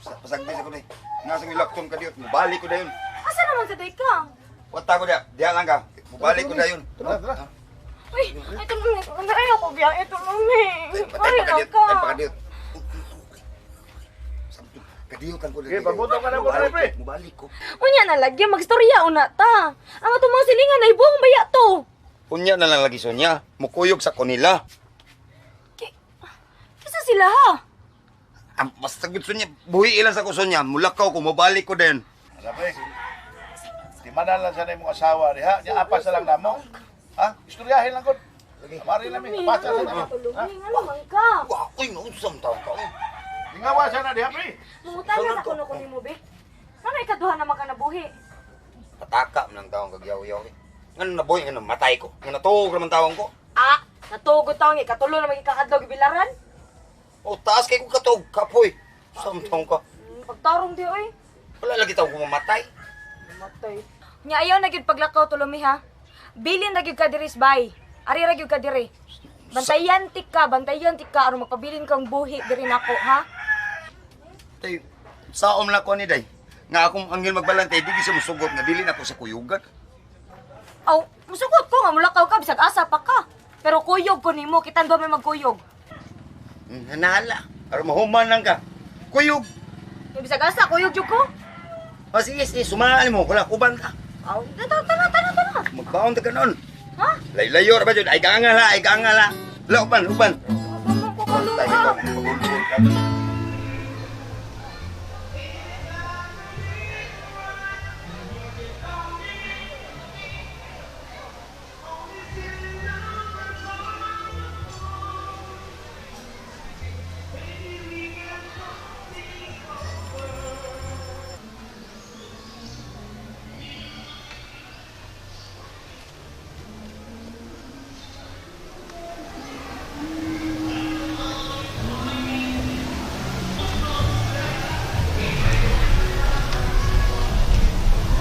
Pasagdi sa ko day. Nga sa ilakton ka diyot, mubalik ko dayon. Asa naman sa day ka? Wata ko diya, diya lang ka. Mubalik ko dayon. Tara, tara. Uy, ay tulong. Ay ako biya, ay tulong eh. Patay Ay pa lang kadiyot, ka. patay pa kadiyot. Kadiyot lang ko Sige, pagbutong ka na mo, pre. Mubalik ko. Unya na lagi magstorya una ta. Ang atong mga silingan ay buong baya to. Unya na lang lagi Sonya, mukuyog sa kanila. Kisa sila ha? Ang basta gud Sonya, buhi ilan sa ko Sonya, mulakaw ko, mubalik ko din. Tara, pre. Timanan lang sana imong asawa diha. Nya apas na lang namo. Ha? Istoryahin lang gud. Amari lang mi, apas na lang. Tulong, nga naman ka. Wa ako'y nausam taon ka. Oy. Lingawa sana diha, pre. Mangutan na sa kuno ko nimo be. Ano ikaduha naman ka nabuhi? Pataka man ang taong kagyaw-yaw. Eh. Ngano na boy, ngano matay ko. Ngano natuog naman taong ko. Ah, natugo taong ikatulo na magikakadlaw gibilaran. O taas kay ko katuog, kapoy. Sam taong ka. Pagtarong di oy. Wala lagi taong kumamatay. Matay. Nya ayaw na gyud paglakaw tulomi ha. Bilin na gyud ka diri bay. Ari ra gyud ka diri. Bantayan tik ka, bantayan tik ka aron magpabilin kang buhi diri nako ha. Tay, saom lang ko ni day. Nga akong anghel magbalantay, di siya musugot nga dili na ko sa kuyugan. Aw, musugot ko nga mulakaw ka bisag asa pa ka. Pero kuyog ko nimo, kitan ba may magkuyog? Hanala. Aron mahuman lang ka. Kuyog. Kay bisag asa kuyog jud ko. O sige, sige, sumaan mo. Wala, uban ka. Aw, tana tana tana tana. Magbaon ta ka noon. Ha? Laylayo ra ba jud? Ay kaangala, ay kaangala. La, uban, uban. Kukulong Tay, ha. ikaw, pagulgul ka.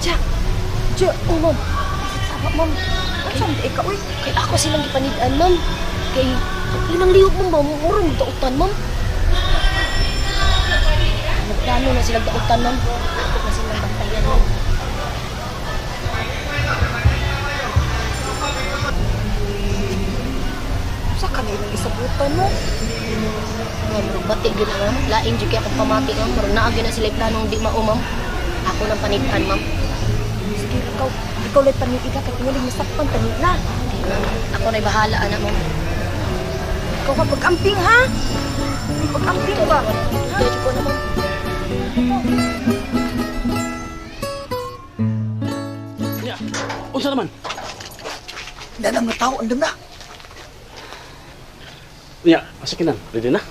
Ja, ja, oh ma'am. Sama ma'am. Ano sa ikaw uy? Kay ako silang gipanid-an, ma'am. Kay ang ilang lihok ma'am, ma'am, murong dautan, ma'am. Nagplano na silang dautan, ma'am. Ako na silang bantayan, ma'am. Sa kanila isabutan mo. Ma'am, murong bati gyud na, ma'am. Laing jud kay akong pamati, ma'am. Murong naa gyud na sila planong di mao, ma'am. Ako nang panid-an, ma'am. Sige, ikaw. Ikaw lang panid ka kay tingaling masakpan tanin na. Kay, ma'am, ako na'y bahala, ana, ma'am. Ikaw ka pag-amping ha. Pag-amping ba? Kaya ko na, ma'am. Nya, unsa naman? Nanang nga tao, andam na. Nya, asa kinan? Ready na?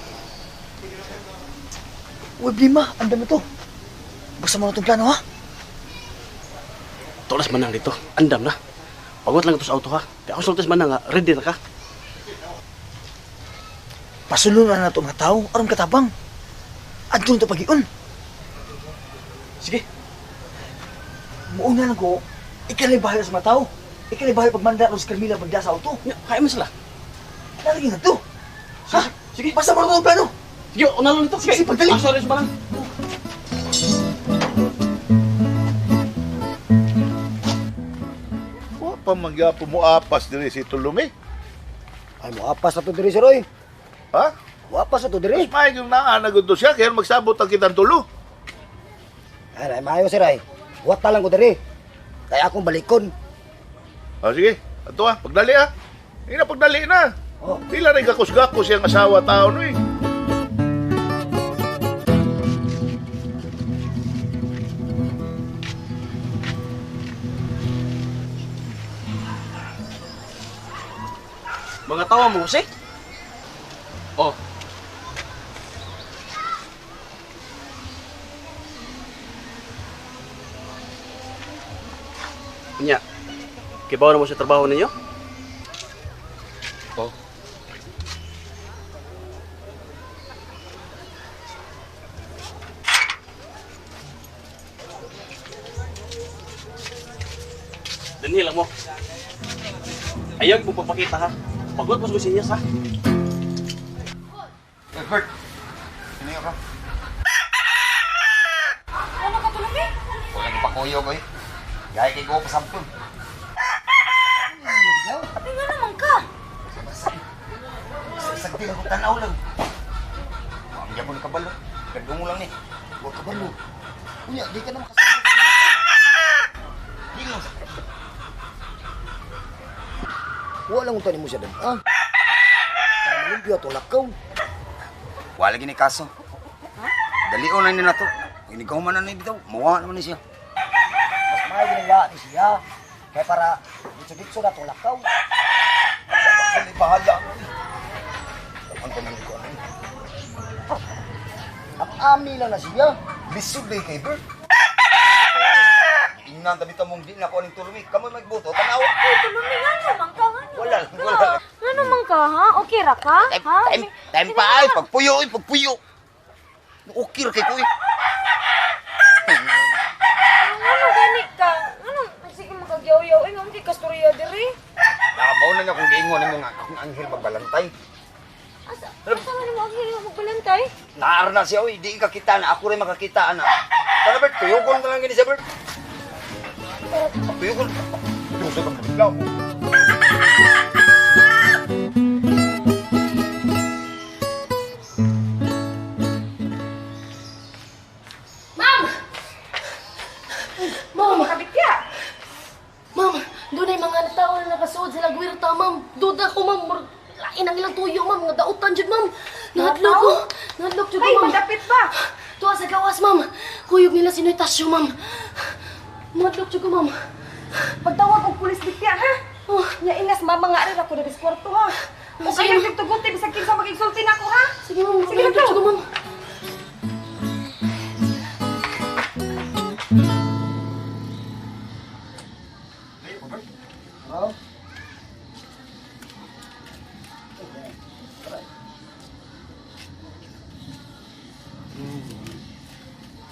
Uy, blima, andam na to. Basta mo na itong plano, ha? Tulas man nang dito. Andam na. Pagod lang ito sa auto ha. Kaya ako sultis man nga, ready na ka. Pasulong na na itong mga tao, aron katabang. Adto na ito pag-iun. Sige. Muuna lang ko, ikaw na bahala sa mga tao. Ikaw na bahala pagmanda ron sa Carmila pagda sa auto. Nya, kaya man sila. Nalagay na to. Ha? Sige. Basta mo na itong plano. Sige, una lang dito. Sige, pagdali. Ah, sorry, sumalang. Wa pa man gyapon mo apas diri si Tulumi. Ay, muapas na to diri, sir, oy. Ha? Muapas na to diri. Mas maayong naa na gud to siya kaya magsabot ang kitang tulo. Ay, ay, maayo, sir, ay. Wata lang ko diri. Kaya akong balikon. Ah, sige. Ato ah, pagdali ah. Ina pagdali na. Oh. Pila rin gakus-gakos siyang asawa tao no eh. Mga tawa mo, Jose. Oh. Nya, kibaw na mo sa trabaho ninyo? Oh. Dinhi lang mo. Ayaw mo papakita ha. Pagod mo sa sinyas ha. Bert, sino ka? makuyog oy. Gahi kay ko pasabton. Ay, nga naman ka. Sagdi lang ko tanaw lang. Ang gyapon kabalo. Kadungo lang ni. Wa kabalo. Unya, di ka na makasabot. Di lang. Wa lang unta nimo siya dad. Ah. Para malimpyo atong lakaw. Wala gini kaso. Dalion na ni nato. Inigaw man na ni bitaw. Mawa naman ni siya. Mas maayo ginang ni siya. Kay para ditso-ditso na atong lakaw. Bakit bahala ni. Ang tanan ko ani. Ang ami lang na siya. Lisod ba kay Bert? Ingnan tabi mong di na ko aning tulumi. Kamoy magbuto, tanawa. Ay, tulumi nga naman ka. Nga Wala naman lang, ka. wala lang. Nga naman ka, ha? Okay ra ka? Time, Ha? time, time pa ay. Pagpuyo, ay, pagpuyo. Ukir kay ko eh. Ano gani ka? Ano? Sige makagyaw-yaw. Ay, nga kay kasturya diri. Nakabaw na nga kung giingon nimo nga akong anghel magbalantay. Asa, asa nga naman ang hirap magbalantay? Naar na siya, oy, di ka kita na. Ako rin makakita na. Tara, Bert, tuyokon ka lang gini siya, Bert. Tuyokon. Tuyokon ka bigla mo. Ma'am! Ma'am! Kabitya. Ma'am, doon ay mga tao na nakasuod sa lagwirta, ma'am. Duda ko, ma'am. Lain ang ilang tuyo, ma'am. Nga dautan jud, ma'am. Nahadlok ko. Nahadlok jud ko, Ay, ma'am. madapit ba? Tuwa sa gawas, ma'am. Kuyog nila si Noy Tasyo, ma'am. Nahadlok jud ko, ma'am. Pagtawag og pulis bitya ha. Oh, Nya ingas mama nga rin ako diri sa kwarto ha. O Sige, kaya ma'am. tuguti bisag kinsa magigsulti nako ha. sige, ma'am. Sige, Nahadlok jud ko, ma'am. Oh.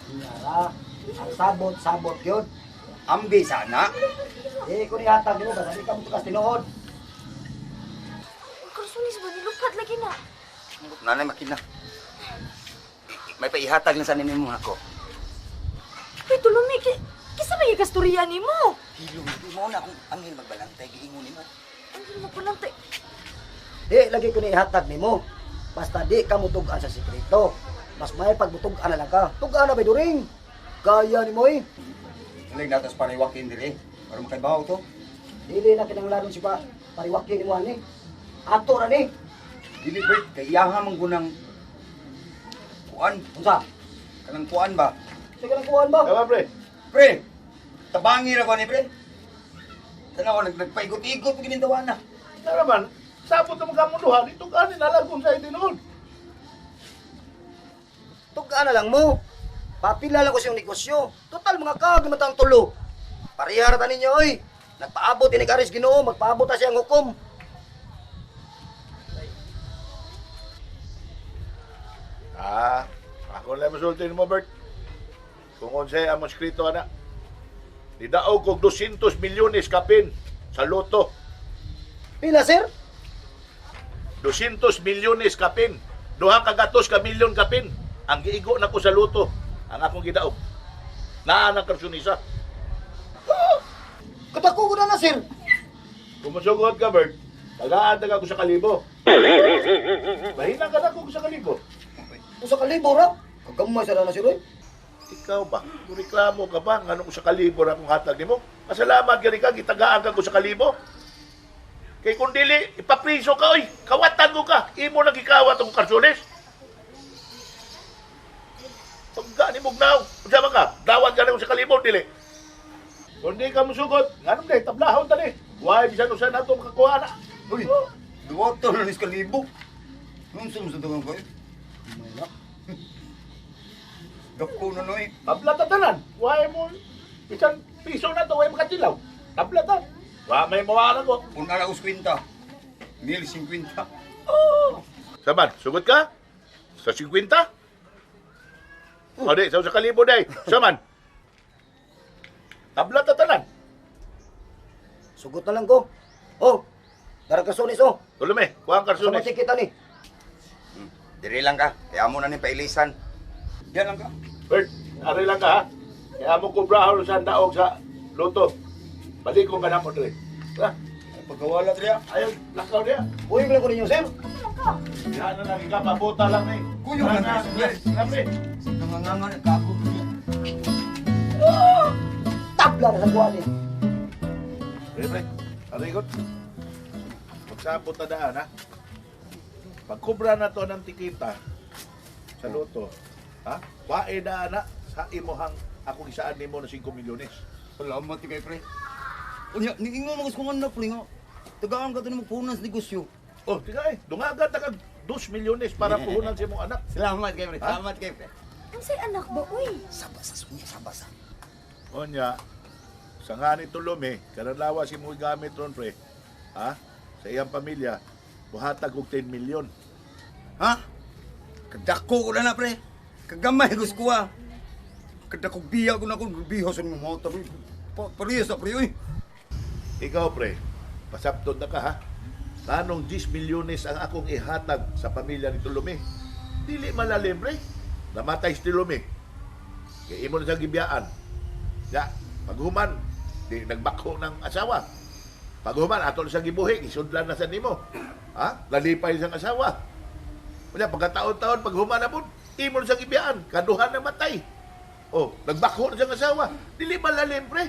Yara, ang sabot-sabot yun. Ambi sana. Di ko nihatag nimo basta di ka mo tukas tinuod. Ang karsunis ba? Nilukat lagi na. Nanay makina. May paihatag na sa ninyo ako. Ay, tulumi. Kisa may kasturya nimo? Hilom, di mo na akong anghel magbalantay giingon nimo. Ang hirap magbalantay. Di lagi ko nihatag nimo. Basta di ka mo tug-an sa sekreto. Mas may pagbutug-an na lang ka. Tug-an na ba during? Kaya nimo eh. Nalig natos pariwakin diri para makaibaw to. Dili na kinahanglan si pa pariwakin nimo ani. Ato ra ni. Dili Bert, kay iyaha man gunang kuan, Unsa? kanang kuan ba? Sige lang kuan ba? Tama, pre. Pre, tabangi ra ko ni pre. Tanaw nagpaigot-igot pag ginindawa na. Na naman, sabot na mga dito ka ni nalagong sa tinuod. Tug-an na lang mo. Papila lang ko siyang negosyo. Total mga kag naman tang tulo. Pareha ra ta ninyo oy. Nagpaabot ini karis Ginoo, magpaabot ta siyang hukom. Ah, ako lang masulti mo, Bert. Kung unsay among skrito ana. Nidaog kog 200 milyones kapin sa loto. Pila sir? 200 milyones kapin. Duha ka gatos ka milyon kapin. Ang giigo na ko sa loto. Ang akong gidaog. Naa ng karsunisa. Katako ko na na sir. Kung masugot ka, Bert, tagaan taga ko sa kalibo. Mahina ka na ko sa kalibo. Usa ka libo ra. Kagamay sa na sir oy. Ikaw ba? Kung reklamo ka ba? Ngano ko sa kalibo ra akong hatag nimo? Pasalamat gani ka, gitagaan ka ko sa kalibo. Kay kung dili, ipapriso ka, oy. Kawatan ko ka. Imo nang gikawat ang karsulis. Pagka ni Mugnaw, unsa man ka? Dawat ka na ko sa kalibo, dili. Kung di ka musugot, nganong day, tablahon tani. Why, bisan usa na ito makakuha na. Uy, duwa to na ka libo. Nung sa dugang ko eh. Dako na noy. Tabla ta tanan. Why mo, bisan piso na to, why makatilaw. Tabla ta. Wa may mawala ko. Una lang us kwinta. 1050. Saman, sugot ka? Sa 50? O di, sa kalibo day. Saman. Tabla ta tanan. Sugot na lang ko. Oh. Dara ka sunis oh. Tulume, kuha ang Sa karsunis. matikita ni. Diri lang ka. Kaya mo na ni pailisan. Diyan lang ka. Bert, ari lang ka ha. Kaya mo kubrahon sa daog sa luto. Balik ko ka na mo dre. Ha? Pagkawala diri. Ayaw, lakaw niya. Uy, ko ninyo, sir. Diyan na lang ikaw, pabuta lang eh. Kuyo lang, Na, sir. pre, pre. Nangangangan ka ako. Tabla na sa buwan eh. Pre, pre. Arigot. Magsabot na daan, ha? Pagkubra na to ng tikita sa luto, ha? Wae daan na sa imuhang ako gisaan nimo na 5 milyones. Salamat kay pre. Unya, niingon mo kung anak pre nga. Tagaan ka to nimo puhunan sa negosyo. Oh, tiga eh. Dungagan ta kag 2 milyones para puhunan sa imong anak. Salamat kay pre. Ha? Salamat kay pre. Unsay anak ba uy? Saba sa sunya, saba sa. Onya, sa nga ni Tulumi, kanalawa si mo gamit ron pre. Ha? Sa iyang pamilya, buhatag og 10 milyon. Ha? Kadako ko na na pre. Kagamay ko sa kuha. Kadako biya ko na ko biha sa imong motor. Parehas sa pre oy. Ikaw pre, pasabtod na ka ha. Tanong 10 milyones ang akong ihatag sa pamilya ni Tulumi. Dili malalim pre. Namatay si Tulumi. Kaya imo na siyang gibiyaan. Ya, paghuman, di nagbakho ng asawa. Paghuman, ato na siyang gibuhi, isudlan na sa nimo. Ha? Lalipay siyang asawa. Unya, pagkataon-taon, paghuman na po, imo na siyang gibiyaan. Kaduhan na matay. Oh, nagbakho na siyang asawa. Dili malalim pre.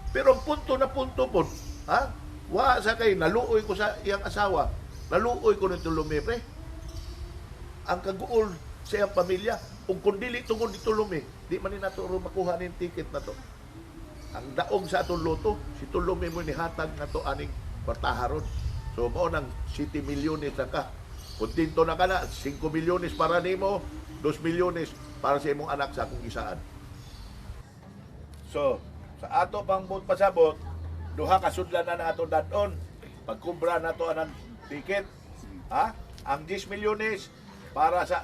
Pero ang punto na punto po, ha? Wa sa kay naluoy ko sa iyang asawa. Naluoy ko nito Tulumi, pre. Ang kaguol sa iyang pamilya, ug kung dili tungod ni Tulumi, di man ni nato ro makuha ning ticket na to. Ang daog sa atong loto, si Tulumi mo nihatag na to aning kwartaharon. So mao nang 7 milyones na ka. Kontento na ka na, 5 milyones para nimo, 2 milyones para sa imong anak sa akong gisaan. So, sa ato pang bot pasabot, duha ka sudlan na nato dadon. Pagkubra na to anang ticket. Ha? Ang 10 milyones para sa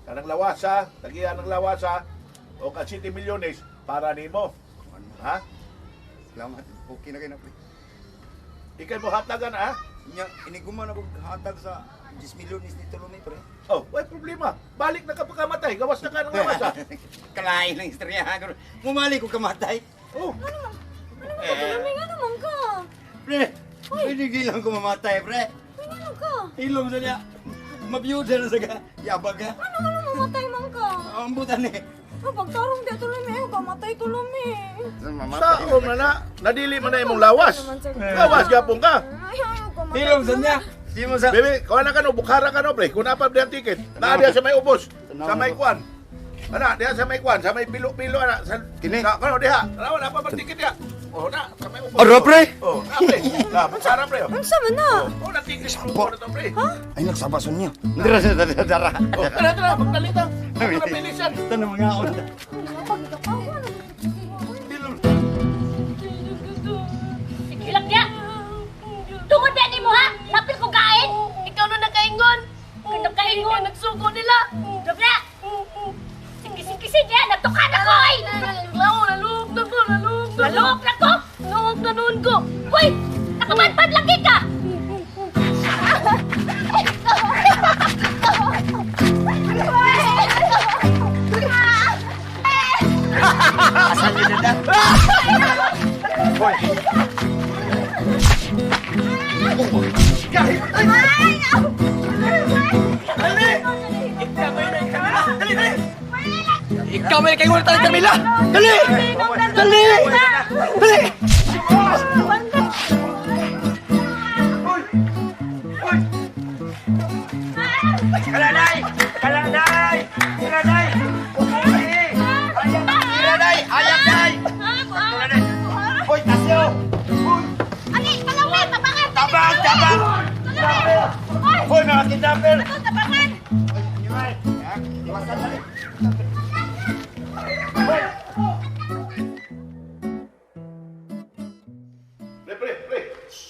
kanang lawasa, tagian ng lawasa o ka 7 milyones para nimo. Ha? Salamat. Okay na kay na pre. Ikay mo hatagan ha? Unya, iniguman ako hatag sa 10 milyones ni Tulumi pre. Oh, way problema. Balik na ka pagkamatay, gawas na ka ng lawasa. Kalain lang istorya. Mumali ko kamatay. Oh, Ano man ka Tulumi? Ngano man ka? Pre, pwede gilang ko mamatay, pre. Uy, ngano ka? Ilong sa niya. Mabiyuda na sa ka. Yabag ka. Ano ano mamatay man ka? Ang butan eh. Oh, pagtarong di Tulumi, ayaw ka matay Tulumi. saon na na, nadili man na imong lawas. Lawas gyapon ka. Ay, ayaw ka matay. Ilong sa niya. Di mo sa... Bebe, kuha na ka no, bukhara ka no, pre. Kung napab diyan ticket, naa diya sa may ubos, sa may kwan. Ana, diya sa may kwan, sa may pilo-pilo ana, sa Kini? Sa kano diha. Ana wala pa ba ticket diha? Oh, na, sa may ubos. Ara, pre! Oh, na pre. Na, bukhara pre. Oh, Unsa man na? oh na ticket ko na to pre. Ay, nagsabason niya. Dara sa dara dara. Oh, tara tara, magdali ta. Tara bilisan. Tanong mga ako. Pagkakawa na. Sige lang niya. Tungod ba mo ha? Napil ko kain. Ikaw na nakaingon. Ikaw nakaingon. Nagsuko nila. Doble. Sige, sige, sige. Natukan ako ay. Naluog na ko. Naluog na Naluog na ko. Naluog na noon ko. Hoy! Nakamanpad lagi ka. Ikaw may kaingon tayo, Carmela! Dali! Dali! Dali! Kalanay! Kalanay! Kalanay! Kalanay! Ayam day! Kalanay! Hoy, tasyo! Hoy! Ali, palawin! Tabangan! Tabang! Tabang! Palawin! Hoy, mga kidnapper! Tabangan! Pre, pre, pre.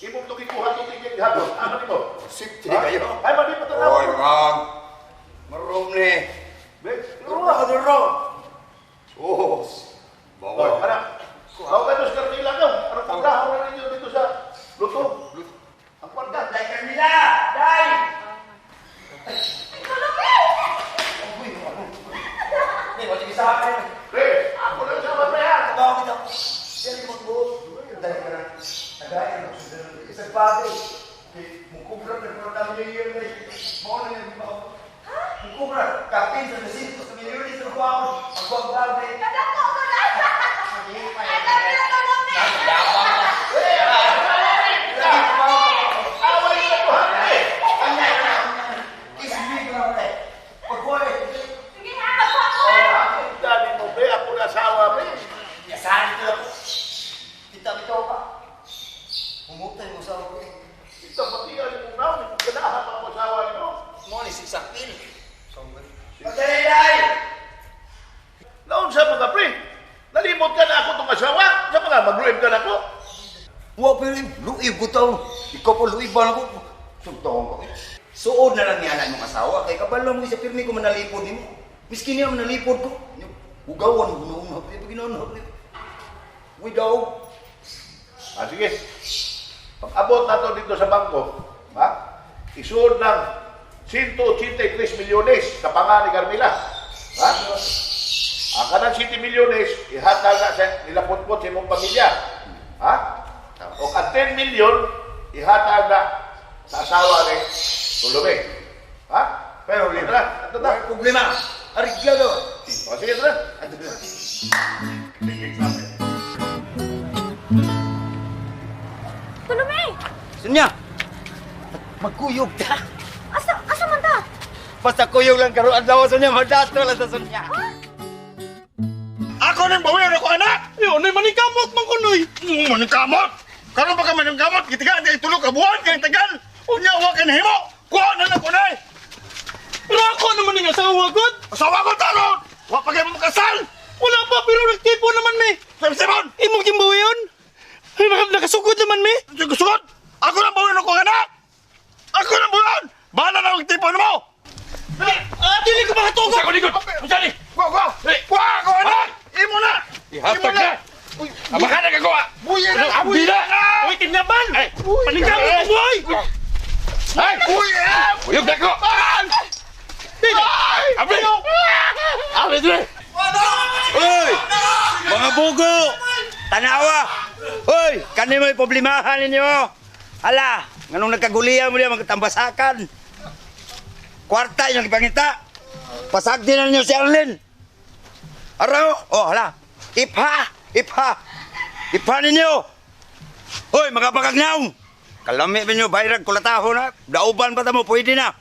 Imong to gikuha tong ticket gihapon. Ano nimo? Safety kayo. Ay, mali pa tanaw. Oy, wrong. Marom ni. Pre, Duro, duro. Oh. Oh, Bawal. anak. Ako ka dos Carmela ka. Ano kubrahan na ninyo dito sa luto? Ang kwarta. Day, Carmela! Day! Pre, ako lang sa Siya ni magbuot. Dahil ka na, nagayan ako sa isang bagay. Mukubra na kung kami niya yun. Mao na yung mga mukubra. Kapin sa nasinto sa milyones sa kuha ko. Pagbuang bagay. Kadako ko na! Ang dami na Tulume! Away na ko, ha? Kiss me ko na pre. Pagkuha eh. Sige ha, pagkuha ko ha! Dali mo, be. Ako na asawa, be. Yasahan ko lang. Kita bitaw ka. Humutay mo sa ako eh. Ito, pati mo na. Ganahan ang asawa nimo. Mo ni siksakpil. Magdalay! Naon sa mga pre? Nalimot ka na ako tong asawa. Sa mga magluib ka na ko. Wa pero luib ko taw. Ikaw pa luib ba na ko? Sugtong ko. Suod na lang niya na imong asawa kay kabalo mo sa pirmi ko manalipod nimo. Miskin niya manalipod ko. Ugawan ko noon hapli pag ginoon hapli. Uy daw. Ah, sige. Pag-abot na to dito sa bangko, ha? Isuod ng 183 milyones sa panga ni Carmela. Ha? Ang kanang 7 milyones, ihatag na sa nilapot-pot sa imong pamilya. Ha? O ang 10 milyon, ihatag na sa asawa ni Tulume. Ha? Pero Tara, ato na. Wala problema. Ariglado. O, sige, tara. Tulume! Sunya. Magkuyog ta. Asa, asa man ta? Basta kuyog lang karon adlaw sunya madato lang sa sunya. Ako nang bawian ako anak. Yo, noy maningkamot man ko noy. Maningkamot. Karon pa ka maningkamot, gitigaan kay tulo ka buwan kay tagal. Unya wa kay nahimo. Kuha na na ko nay. Pero ako naman ning asawa god. Asawa ko taron. Wa pa kay makasal. Wala pa pero nagtipo naman mi. Simon, Imong gimbuyon. Ay nakasugod naman mi. Sugod. Ako nang bawian ako anak. Ako nang bawian. Bahala na ang tipon mo. Ah, dili ko makatugo. Sa likod. Usa ni. Kuha, kuha. Kuha ako anak. Imo na. Ihatag na. Aba ka nagawa. Buya na. Abdi na. Uy, tinaban. Paningkamot mo boy. Ay! Uyog na ko! Ay! Abdi! Abdi! Dre! Uy! Mga bugo! Tanawa! Uy! Kani mo'y problemahan ninyo! Hala! Nganong nagkagulian mo niya magtambasakan? Kwarta inyong ipangita! Pasagdi na ninyo si Arlene! Araw! Oh, hala! Ipha! Ipha! Ipha ninyo! Uy, mga bagagnaw! Kalami ninyo, bayrag, kulataho na. Dauban pa ta mo, pwede na.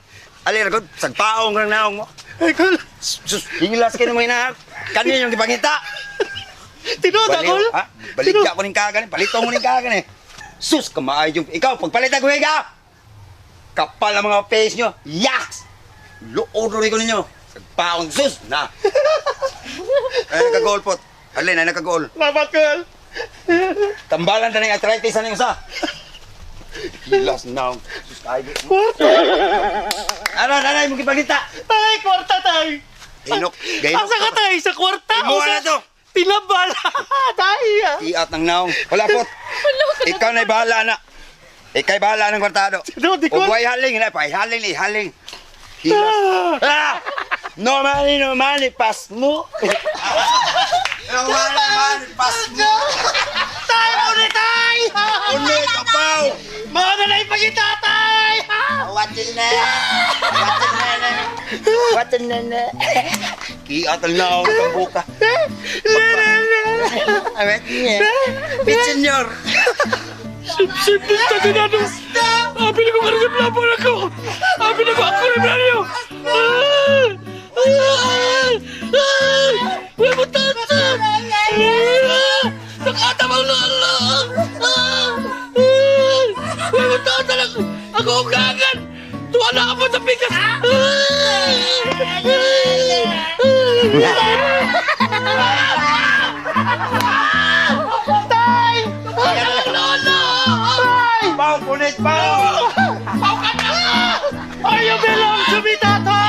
Alir ko, sagpaong kang naong mo. Ay, kol. Sus, hilas kayo ng mga inahak. Kanyo yung ipangita. Tinuod Baliw, ako. ha? Baligya ko ning kagan, palito mo ning kagan eh. Sus, kamaay yung ikaw pagpalit ako higa. Kapal ang mga face nyo. Yaks! Luod rin ko ninyo. Sagpaon sus na. Ay nakagoal pot. Alin ay nakagoal. Mama kol. Tambalan ta ning arthritis ani usa. Hilas na. Sus kay. Kwarta. Ara nanay mo gipangita. Tay, kwarta tay. Hinok, gahinok. Asa ka tay sa kwarta? Imo o sa na to. Tinabal. Tay. Iat ng naong. Wala pot. Ikaw na'y bahala na. Ika'y bahala ng kwartado. Sino, di ko- Ug way haling, na pa haling, haling. Hilas. Ah! No money, no money, pass mo. No money, money, pass mo. Tay, uli tay. Uli, kapaw. Mga na lang ipakita tay. What in na? What in na? What in na? Kiat ang naong kambuka. Awet niya. Bitsenyor. Sip-sip din sa sinano. Abi na ko karon sa plapon ako. Abi na ko ako rin niyo. Uy, mutata. Nakata mo lolo. Uy, mutata lang. Ako ugangan. Tuwa na ako sa pikas. Tay! Lolo! Tay! Pau, punit, pau. Ay, you belong to me, tatay!